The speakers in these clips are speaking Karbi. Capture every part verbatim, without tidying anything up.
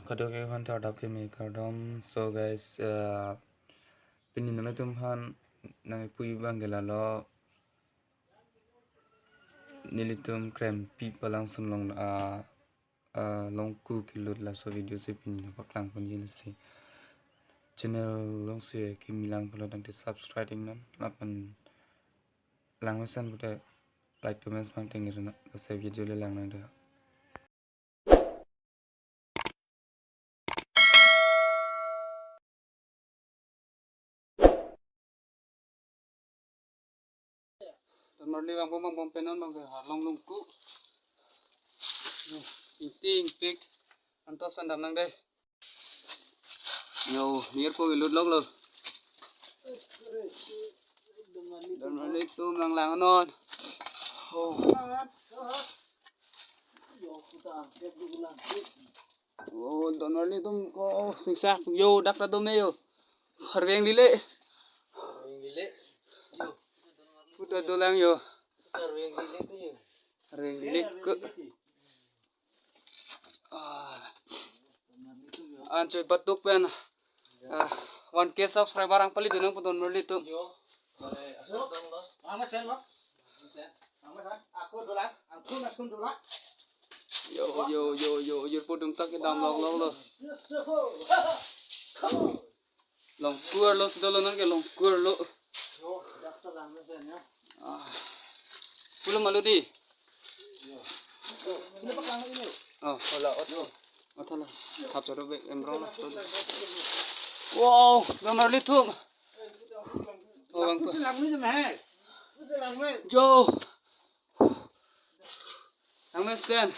Kadokave aphan kardom keme kardom. So guys, uh, pini nanglitum aphan nangpui abang ke lalo, nelitum Krempi Palangsong along, uh, uh, longku kelut laso video si pini nangpaklang ponji lasi. Channel along si kimi lang pulo tangte subscribe ingnon lapen langmesen pulote like comments pangteng nirna lasi video le lang nang da. Don Marli vangpo vangpo pen non abang ke arlong longku. Yo, ingti ingpik. Antos pen dam nang dei. Yo, mir ko ilut lok lo. Don Marli atum lang lang non. Oh. Oh, Don Marli atum, oh, singsak. Yo, dak ta dome yo. Arveng lile. Arveng lile. Yo. Puta dolang yo. Arveng lile tu yo. Arveng lile ke. Ah. Anchoi batuk pen. Ah, one K subscriber ang pali dunang pu Don Marli atum. Yo. Boleh asal dong lo. Mama sen lo. Sen. Mama sen. Ako dolang. Angkun angkun dolang. Yo, yo, yo, yo, yo, pudum tak dam lok lok lo. Longkur lo, sudah lo nang ke longkur lo. Yo, dak ta lang sen ya. Ah. Pulo malu di. Yo. Ini paklang ini. Oh, hola, ot. Ot hala. Thap choro be, emrong la. Wow, Don Marli atum. Oh, bang. Yo. Langmesen.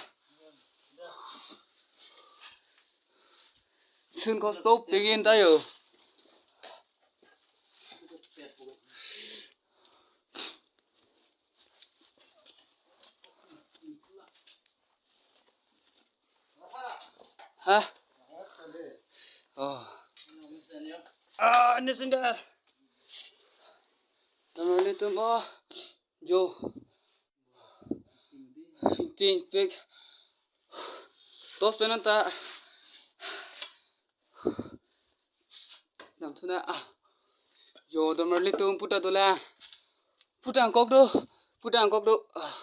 Sun ko stop pegin tayo. Hah? Oh. Ah, ini sendal. Don Marli atum, oh. Jo. Ingti ingpik. Tos pen non ta. Dam thuna. Ah. Yo, Don Marli atum puta dolang. Puta angkok do. Puta angkok do. Ah.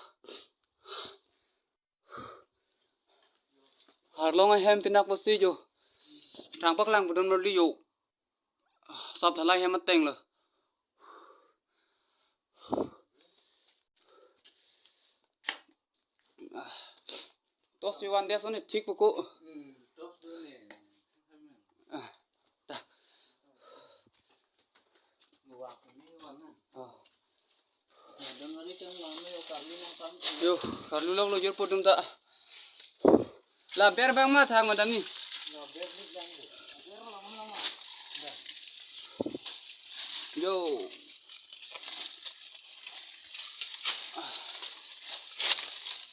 Arlong ahem pinak pusi yo. Thang paklang pu Don Marli yo. Sap thalai hem ateng lo. Tos si van dia soni thik puko. Ah, dah. Oh. Yo, karlu lok lo jor podum ta. La ber bang ma thang madam ni. Yo.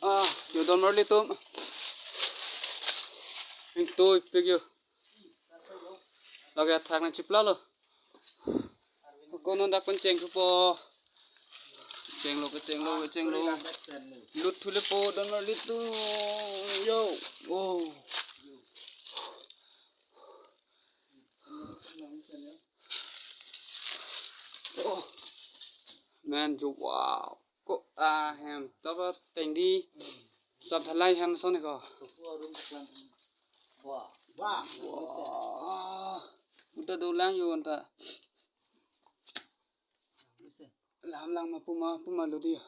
Ah, yo Don Marli atum. Ingtui pik yo. Lake athak nangchipla lo. Konon dak pen cheng thupo. Chenglo, kechenglo, kechenglo. Lut thule po Don Marli atum. Yo. Oh. Oh. Man, jo, wow. Ko ahem taba tengdi. Sap thalai hem soni ko. Wah. Wah. Udah dolang yo anta. Lam lang ma puma puma lo dia.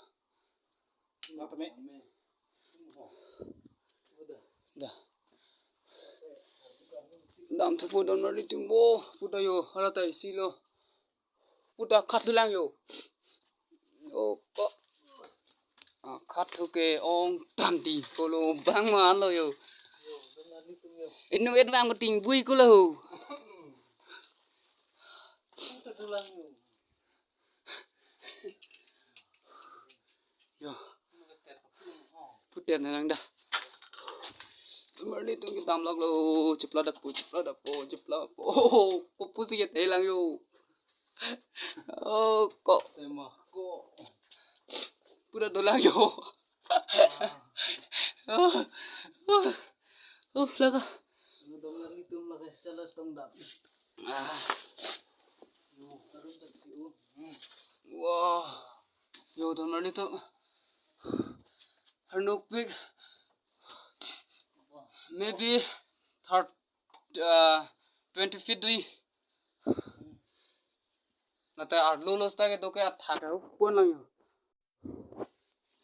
Dah. Dam thupo Don Marli atum bo, puta yo, hala ta isi lo. Puta khat dolang yo. Oh, ko. Ah, khat thu ke ong tan di, kolo bang ma lo yo. Inu et bang ko ting bui kolo. Yo. Puter na lang dah. Don Marli atum kedam lak lo, chipla dapo, chipla dapo, chipla dapo. Oh, pupu si ya telang yo. Oh, ko. Tema ko. Puta dolang yo. Oh, oh, oh, laka. Ah. Wah. Yo, don marli atum. Arnokpik. Maybe third, uh, twenty feet do-ik. Lata arlo lo seta kedo ke athak pon lang yo.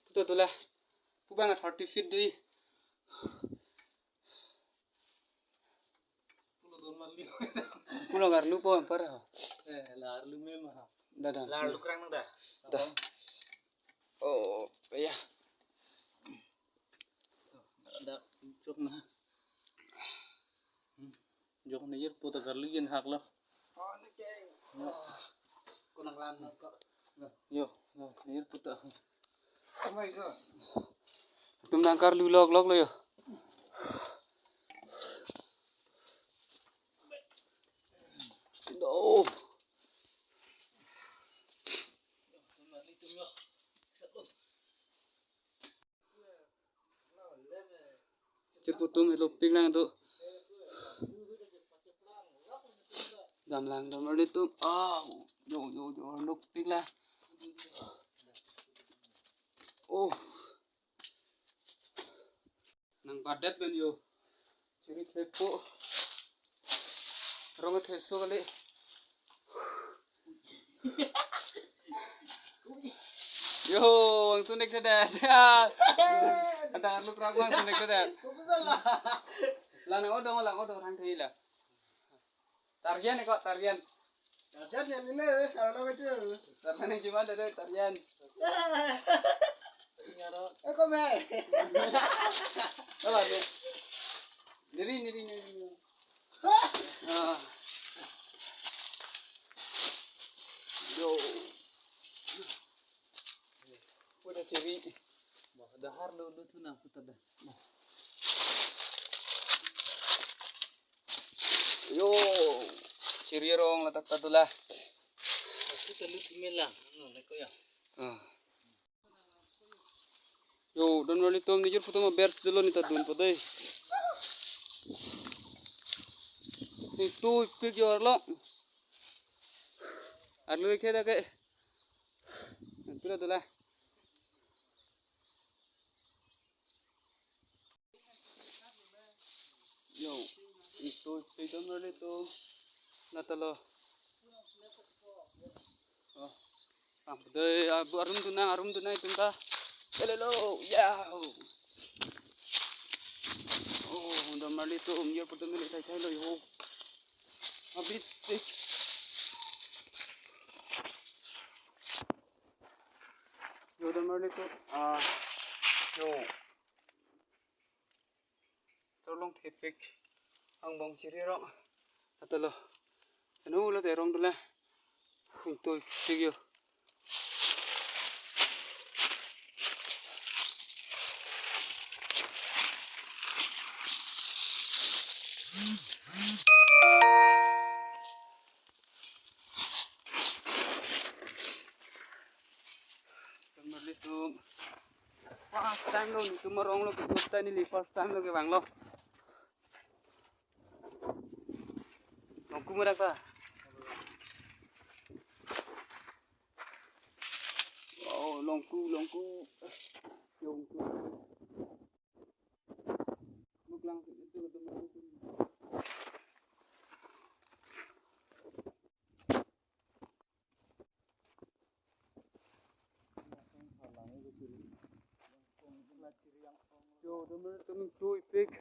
Puta dola. Pu abang thirty feet do-ik. Pulo arlo po ampar ho. Eh, la arlo me ma. Dada. La arlo krang da. Da. Oh, ya. Da, jok na. Hmm. Jok na yer puta arlo yen hak lo. Kunang lan ko. Yo, yo, yer puta. Oh my God. Atum nangkarlu lok lok lo yo. Do. Jirpo atum, helopik lang do. Damlang, don marli atum. Ah, yo, yo, yo, helopik lang. Oh. Nangbadet pen yo. Chiri thepo. Rong theso kali. Yo, bang sunek sedet. Ada arlo krang bang sunek sedet. Lana odong, lang odong rang thei la. Tarian ko, tarian. Tarian ya ini, kalau itu. Tarian yang gimana deh, tarian? Eh, kok me? Apa ni? Niri, niri, niri. Ah. Yo. Udah ciri. Wah, dahar lu, lu tuh nang putar dah. Yo, chiri rong lata ta dola. Aku telu kimela, anu, leko ya. Ah. Yo, don marli atum, nijor photo ma bers dolo neta dunpo dei. Ingtuipik yo arlo. Arlo ke da ke. Pura dola. Yo, ingtuipik don marli atum. Lata lo. Oh. Am, dei, abu arum dunang, arum dunang itum ta. Hello, ya. Oh, don marli atum, yo, photo mili thai thai lo yo. Abit. Yo, don marli atum. Ah, yo. Terlong thepik angbong chiri rong. Atalo. Anu lo te rong dola. Ingtuipik yo. Don marli atum. First time lo, nelitum arong lo, first time neli, first time lo kevang lo. Longku merak ta? Oh, longku, longku. Longku. Muklang itu, itu, itu. Yo, teman-teman, tuipik.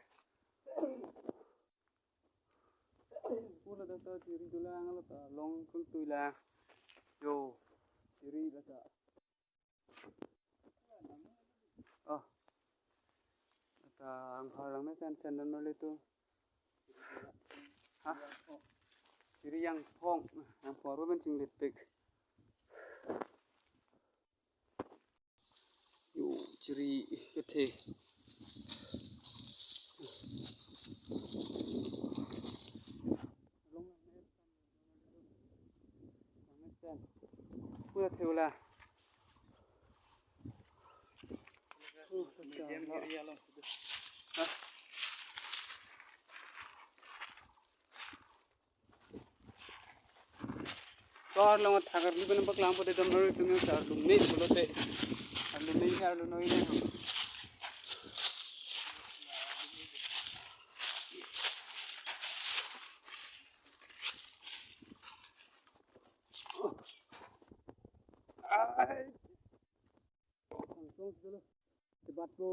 Pula data chiri dolang lata long kung tui lang. Yo, chiri lata. Oh. Lata anghor lang mesen sen don marli atum. Hah? Chiri yang phong, yang phong ru ben chinglit pik. Yo, chiri kethe. Pura theula. Hah? Arlong athak arlu pen paklang pute dam arlu tum arlu me pulote. Arlu me arlu noi le. Ai. Langsung dulu. Debat po.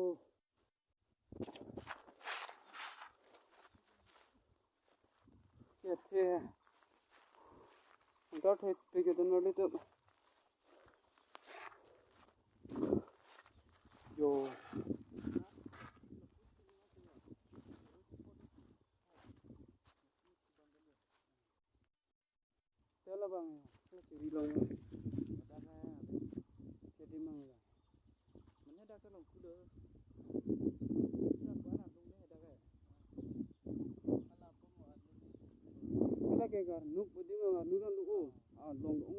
Ya, ya. Entar thai tiga dan lalu tu. Yo. Tela bang, tela siri long. Jadi mang ya. Mana dak long kuda. Dak kuan long deh dak. Tela ke gar nuk budi mang nuk long nuk. Ah, long.